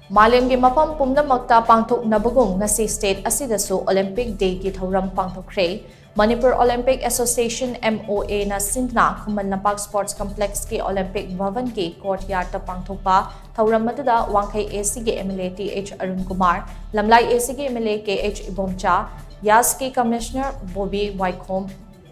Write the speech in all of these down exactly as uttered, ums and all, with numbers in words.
ꯃꯥꯂꯦꯝꯒꯤ ꯃꯐꯝ ꯄꯨꯝꯅꯃꯛꯇ ꯄꯥꯡꯊꯣꯛꯅꯕꯒꯨꯝ ꯉꯁꯤ state ꯑꯁꯤꯗꯁꯨ Olympic Dayꯒꯤ ꯊꯧꯔꯝ ꯄꯥꯡꯊꯣꯛꯈ꯭ꯔꯦ꯫ ꯃꯅꯤꯄꯨꯔ Olympic Association, MOAꯅ ꯁꯤꯟꯗꯨꯅ ꯈꯨꯃꯟ ꯂꯝꯄꯥꯛ Sports Complexꯀꯤ Olympic Bhavanꯒꯤ courtyardꯇ ꯄꯥꯡꯊꯣꯛꯄ ꯊꯧꯔꯝ ꯑꯗꯨꯗ ꯋꯥꯡꯈꯩ ACꯒꯤ MLA TH Arun Kumar, ꯂꯝꯂꯥꯏ ACꯒꯤ MLA KH Ibomcha, ꯌꯥꯁꯀꯤ Commissioner Bobby ꯋꯥꯏꯈꯣꯝ,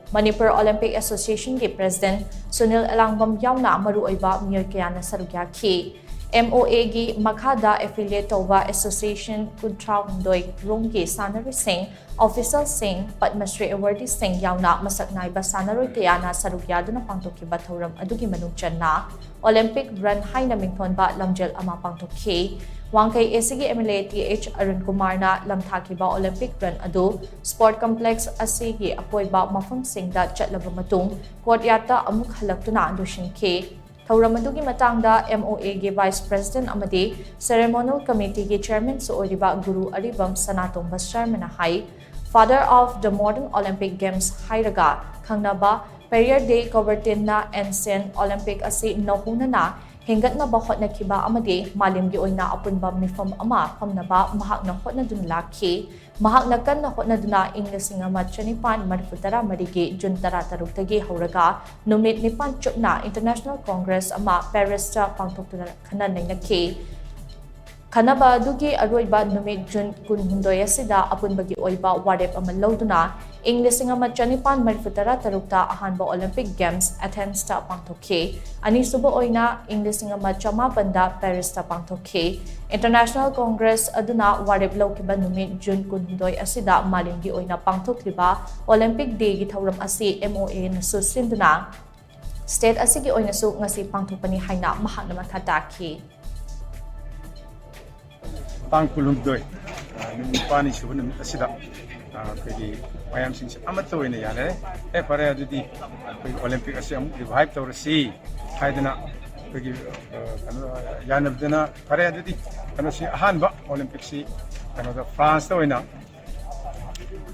ꯃꯅꯤꯄꯨꯔ Olympic Associationꯒꯤ President ꯁꯨꯅꯤꯜ ꯑꯦꯂꯥꯡꯕꯝ ꯌꯥꯎꯅ ꯃꯔꯨꯑꯣꯏꯕ ꯃꯤꯑꯣꯏ ꯀꯌꯥꯅ ꯁꯔꯨꯛ ꯌꯥꯈꯤ꯫ MOAꯒꯤ ꯃꯈꯥꯗ affiliate ꯇꯧꯕ association ꯀꯨꯟꯊ꯭ꯔꯥ ꯍꯨꯝꯗꯣꯏ ꯔꯣꯝꯒꯤ ꯁꯥꯟꯅꯔꯣꯏꯁꯤꯡ, officialꯁꯤꯡ, ꯄꯗꯃꯁ꯭ꯔꯤ awardeeꯁꯤꯡ ꯌꯥꯎꯅ ꯃꯁꯛ ꯅꯥꯏꯕ ꯁꯥꯟꯅꯔꯣꯏ ꯀꯌꯥꯅ ꯁꯔꯨꯛ ꯌꯥꯗꯨꯅ ꯄꯥꯡꯊꯣꯛꯈꯤꯕ ꯊꯧꯔꯝ ꯑꯗꯨꯒꯤ ꯃꯅꯨꯡ ꯆꯟꯅ Olympic Run ꯍꯥꯏꯅ ꯃꯤꯡꯊꯣꯟꯕ ꯂꯝꯖꯦꯜ ꯑꯃ ꯄꯥꯡꯊꯣꯛꯈꯤ꯫ ꯋꯥꯡꯈꯩ ACꯒꯤ MLA TH ꯑꯔꯨꯟ ꯀꯨꯃꯥꯔꯅ ꯂꯝꯊꯥꯈꯤꯕ Olympic Run ꯑꯗꯨ Sport Complex ꯑꯁꯤꯒꯤ ꯑꯀꯣꯏꯕ ꯃꯐꯝꯁꯤꯡꯗ ꯆꯠꯂꯕ ꯃꯇꯨꯡ courtyardꯇ ꯑꯃꯨꯛ ꯍꯜꯂꯛꯇꯨꯅ ꯂꯣꯏꯁꯤꯟꯈꯤ꯫ ꯊꯧꯔꯝ ꯑꯗꯨꯒꯤ ꯃꯇꯥꯡꯗ MOAꯒꯤ Vice President ꯑꯃꯗꯤ Ceremonial Committeeꯒꯤ Chairmanꯁꯨ ꯑꯣꯏꯔꯤꯕ ꯒꯨꯔꯨ ꯑꯔꯤꯕꯝ ꯁꯅꯥꯇꯣꯝꯕ ꯁꯔꯃꯅ ꯍꯥꯏ, Father of the Modern Olympic Games ꯍꯥꯏꯔꯒ ꯈꯪꯅꯕ Perrier de Coubertinꯅ Ancient Olympic ꯑꯁꯤ ꯅꯧꯍꯧꯅꯅ ꯍꯦꯟꯒꯠꯅꯕ ꯍꯣꯠꯅꯈꯤꯕ ꯑꯃꯗꯤ ꯃꯥꯂꯦꯝꯒꯤ ꯑꯣꯏꯅ ꯑꯄꯨꯟꯕ ꯃꯤꯐꯝ ꯑꯃ ꯐꯝꯅꯕ ꯃꯍꯥꯛꯅ ꯍꯣꯠꯅꯗꯨꯅ ꯂꯥꯛꯈꯤ꯫ ꯃꯍꯥꯛꯅ ꯀꯟꯅ ꯍꯣꯠꯅꯗꯨꯅ ꯏꯪ ꯂꯤꯁꯤꯡ ꯑꯃ ꯆꯅꯤꯄꯥꯟ ꯃꯔꯤꯐꯨ ꯇꯔꯥ ꯃꯔꯤꯒꯤ June ꯇꯔꯥ ꯇꯔꯨꯛꯇꯒꯤ ꯍꯧꯔꯒ ꯅꯨꯃꯤꯠ ꯅꯤꯄꯥꯟ ꯆꯨꯞꯅ International Congress ꯑꯃ Parisꯇ ꯄꯥꯡꯊꯣꯛꯇꯨꯅ ꯈꯟꯅ ꯅꯩꯅꯈꯤ꯫ ꯈꯟꯅꯕ ꯑꯗꯨꯒꯤ ꯑꯔꯣꯏꯕ ꯅꯨꯃꯤꯠ June ꯀꯨꯟꯍꯨꯝꯗꯣꯏ ꯑꯁꯤꯗ ꯑꯄꯨꯟꯕꯒꯤ ꯑꯣꯏꯕ ꯋꯥꯔꯦꯞ ꯑꯃ ꯂꯧꯗꯨꯅ ꯏꯪ ꯂꯤꯁꯤꯡ ꯑꯃ ꯆꯅꯤꯄꯥꯟ ꯃꯔꯤꯐꯨ ꯇꯔꯥ ꯇꯔꯨꯛꯇ ꯑꯍꯥꯟꯕ Olympic Games Athensꯇ ꯄꯥꯡꯊꯣꯛꯈꯤ꯫ ꯑꯅꯤꯁꯨꯕ ꯑꯣꯏꯅ ꯏꯪ ꯂꯤꯁꯤꯡ ꯑꯃ ꯆꯃꯥꯄꯟꯗ Parisꯇ ꯄꯥꯡꯊꯣꯛꯈꯤ꯫ International Congress ꯑꯗꯨꯅ ꯋꯥꯔꯦꯞ ꯂꯧꯈꯤꯕ ꯅꯨꯃꯤꯠ June ꯀꯨꯟꯍꯨꯝꯗꯣꯏ ꯑꯁꯤꯗ ꯃꯥꯂꯦꯝꯒꯤ ꯑꯣꯏꯅ ꯄꯥꯡꯊꯣꯛꯂꯤꯕ Olympic Dayꯒꯤ ꯊꯧꯔꯝ ꯑꯁꯤ MOAꯅꯁꯨ ꯁꯤꯟꯗꯨꯅ state ꯑꯁꯤꯒꯤ ꯑꯣꯏꯅꯁꯨ ꯉꯁꯤ ꯄꯥꯡꯊꯣꯛꯄꯅꯤ ꯍꯥꯏꯅ ꯃꯍꯥꯛꯅ ꯃꯈꯥ ꯇꯥꯈꯤ꯫ ꯇꯥꯡ ꯀꯨꯟꯍꯨꯝꯗꯣꯏ, ꯑ, ꯅꯨꯃꯤꯠ ꯅꯤꯄꯥꯜꯅꯤ ꯁꯨꯕ ꯅꯨꯃꯤꯠ ꯑꯁꯤꯗ, ꯑ, ꯑꯩꯈꯣꯏꯒꯤ ꯃꯌꯥꯝꯁꯤꯡꯁꯦ ꯑꯃꯠꯇ ꯑꯣꯏꯅ ꯌꯥꯅꯔꯦ꯫ ꯑꯦ, ꯐꯔꯦ, ꯑꯗꯨꯗꯤ ꯑꯩꯈꯣꯏ Olympic ꯑꯁꯤ ꯑꯃꯨꯛ revive ꯇꯧꯔꯁꯤ ꯍꯥꯏꯗꯅ ꯑꯩꯈꯣꯏꯒꯤ, ꯑ, ꯀꯩꯅꯣ, ꯌꯥꯅꯕꯗꯅ, ꯐꯔꯦ, ꯑꯗꯨꯗꯤ ꯀꯩꯅꯣꯁꯤ ꯑꯍꯥꯟꯕ Olympicꯁꯤ ꯀꯩꯅꯣꯗ Franceꯇ ꯑꯣꯏꯅ,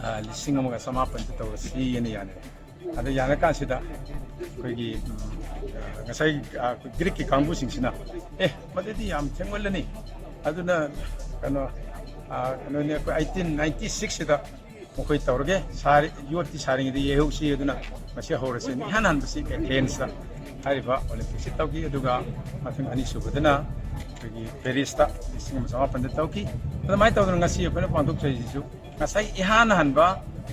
ꯑ, ꯂꯤꯁꯤꯡ ꯑꯃꯒ ꯆꯃꯥꯄꯟꯗ ꯇꯧꯔꯁꯤ ꯍꯥꯏꯅ ꯌꯥꯅꯔꯦ꯫ ꯑꯗ ꯌꯥꯅ ꯀꯥꯟꯁꯤꯗ ꯑꯩꯈꯣꯏꯒꯤ, ꯎꯝ, ꯉꯁꯥꯏ, ꯑ, ꯑꯩꯈꯣꯏ Greekꯀꯤ ꯀꯥꯡꯕꯨꯁꯤꯡꯁꯤꯅ, "ꯑꯦ, ꯃꯗꯨꯗꯤ ꯌꯥꯝ ꯊꯦꯡꯃꯜꯂꯅꯤ, ꯑꯗꯨꯅ ꯀꯩꯅꯣ, ꯑ, ꯀꯩꯅꯣꯅꯦ, ꯑꯩꯈꯣꯏ eighteen ninety six ꯁꯤꯗ ꯃꯈꯣꯏ ꯇꯧꯔꯒꯦ, ꯁꯥꯔꯤ, ꯌꯣꯠꯇꯤ ꯁꯥꯔꯤꯉꯩꯗ ꯌꯩꯍꯧꯁꯤ, ꯑꯗꯨꯅ ꯃꯁꯤ ꯍꯧꯔꯁꯤ꯫ ꯏꯍꯥꯟ ꯍꯥꯟꯕꯁꯤ ꯑꯦꯊꯦꯟꯁꯇ ꯍꯥꯏꯔꯤꯕ ꯑꯣꯂꯦꯝꯄꯤꯛꯁꯤ ꯇꯧꯈꯤ, ꯑꯗꯨꯒ ꯃꯊꯪ ꯑꯅꯤꯁꯨꯕꯗꯅ ꯑꯩꯈꯣꯏꯒꯤ ꯄꯦꯔꯤꯁꯇ ꯂꯤꯁꯤꯡ ꯑꯃ ꯆꯃꯥꯄꯟꯗ ꯇꯧꯈꯤ꯫ ꯑꯗꯨꯃꯥꯏꯅ ꯇꯧꯗꯅ ꯉꯁꯤ ꯑꯩꯈꯣꯏꯅ ꯄꯥꯡꯊꯣꯛꯆꯔꯤꯁꯤꯁꯨ ꯉꯁꯥꯏ ꯏꯍꯥꯟ ꯍꯥꯟꯕ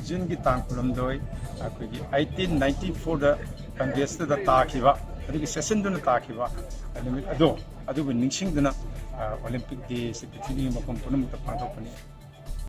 ꯖꯨꯟꯒꯤ ꯇꯥꯡ ꯀꯨꯟꯍꯨꯝꯗꯣꯏ, ꯑꯩꯈꯣꯏꯒꯤ eighteen ninety fourꯗ ꯀꯪꯒ꯭ꯔꯦꯁꯇꯨꯗ ꯇꯥꯈꯤꯕ, ꯑꯗꯨꯒꯤ ꯁꯦꯁꯟꯗꯨꯅ ꯇꯥꯈꯤꯕ ꯅꯨꯃꯤꯠ ꯑꯗꯣ, ꯑꯗꯨꯕꯨ ꯅꯤꯡꯁꯤꯡꯗꯨꯅ, ꯑ, ꯑꯣꯂꯦꯝꯄꯤꯛ ꯗꯦꯁꯤ ꯄ꯭ꯔꯤꯊꯤꯕꯤꯒꯤ ꯃꯐꯝ ꯄꯨꯝꯅꯃꯛꯇ ꯄꯥꯡꯊꯣꯛꯄꯅꯤ꯫